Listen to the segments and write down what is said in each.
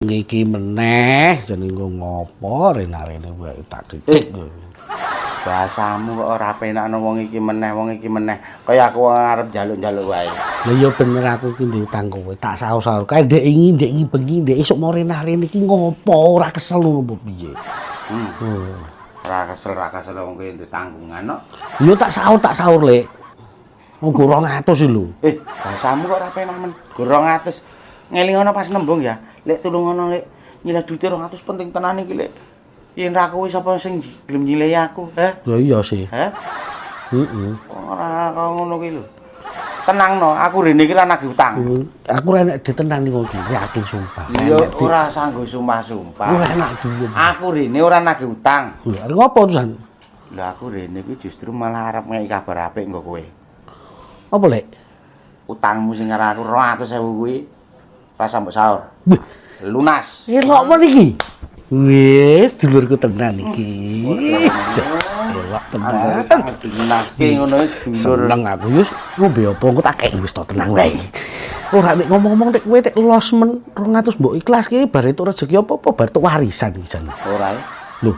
Iki meneh jenenge ngopo rene-rene wae tak titik. Bahasamu kok ora penakno wong iki meneh, wong iki meneh. Kaya aku wong arep njaluk-njaluk wae. Lah ya bener, aku iki ndek utang kowe, tak saur-saur. Kae ndek ingi bengi, ndek esuk mau rene-rene iki ngopo, ora kesel ngono apa piye? Hmm. Hmm. Ora kesel wong kowe ndek tanggungan kok. Yo tak saur, Lek. Wong 200 iki lho. Eh, bahasamu kok ora penak men. Go 200. Ngelingono pas nembung ya. Lek, tulungono, Lek. Nyileh duite 200, penting tenan iki, Lek. Yen ra kowe, sapa sing gelem nyilehi aku, heh? Lah iya sih. Heh? Heeh. Ora kaya ngono kuwi lho. Tenangno, aku rene iki ora nagih utang. Aku ora enek ditenan iki, yakin sumpah. Iya, ora sanggo sumpah-sumpah. Ora enak duit. Aku rene ora nagih utang. Lho, arep ngopo terusan? Lho, aku rene kuwi justru malah arep ngeki kabar apik nggo kowe. Apa, Lek? Utangmu sing karo aku 200.000 kuwi rasah mbok saur. Wih, Lunas. Elok men iki. Wis, dulurku tenan iki. Elok tenan. Dilunaske ngono wis dulur. Seneng aku wis ngombe apa engko tak kei, wis to, tenang wae. Ora, nek ngomong-ngomong, nek kowe nek los men 200 mbok ikhlaske, bar itu rezeki apa-apa, bar itu warisan iki jan. Ora ya. Lho,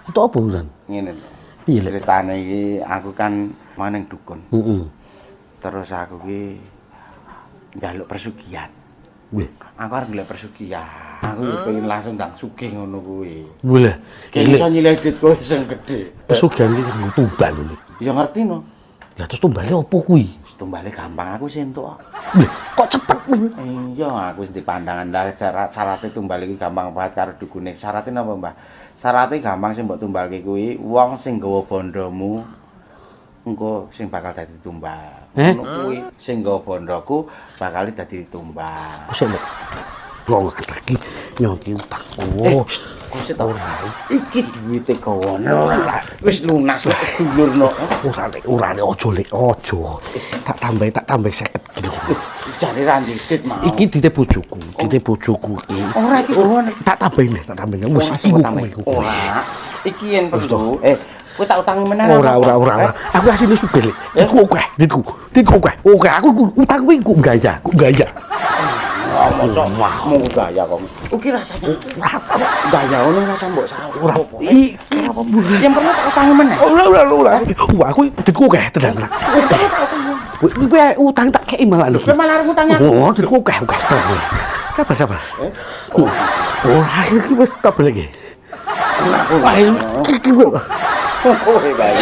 itu apa urusan? Ngene lho. Piye, Lek? Ceritane iki aku kan maning dukun. Terus aku ki njaluk pesugihan. Wih, Aku arep golek pesugihan. Aku yo pengen langsung ndang sugih ngono kuwi. Boleh. Kene iso nyileh duit kowe sing gedhe. Pesugihan iki kanggo tumbal lho, Lek. Ya ngerti no. Lah terus tumbale opo kuwi? Tumbale gampang, aku sing entuk kok. Lho, kok cepet men? Iya, aku wis pandangan lah cara syaratnya tumbal iki gampang banget karo dukune. Syaratnya napa, Mbah? Syaratnya gampang, sing mbok tumbalke kuwi wong sing nggawa bondomu engko sing bakal dadi tumbal. Eh? Ngono kuwi sing nggawa bondoku bakal dadi tumbal. Sik, Lek. Wong iki nyoki utang. Oh, Kok sik ta ora? Iki duwite gawane ora. Wis lunas kok sedulur no. Ora, Lek, ora, Lek, aja, Lek, aja. Tak tambahi 50 kilo. Jare ra duit mau. Iki duite bojoku, duite bojoku iki. Ora, iki gawane. Tak tambahi, Lek, tak tambahi. Wis iki ku kowe, ku kowe. Ora. Iki yen perlu, kowe tak utangi meneh. Ora, ora, ora, ora. Aku asline sugih, Lek. Duitku akeh, duitku. Duitku akeh. Oke, aku utang kuwi ku gaya, ku gaya. Mosok mau gaya kok. Iki rasanya gaya ngono rasah mbok saur. Ora. Iki apa? Yang perlu tak utangi meneh. Ora, ora, ora. Wah, aku duitku akeh, tenang, tenang. Akeh. Kowe utang tak kei malah lho. Kowe malah arep ngutangi aku. Oh, duitku akeh, akeh, tenang. Sabar, sabar. Ora, iki wis tak lagi. Wah, iki kok. Kowe bae.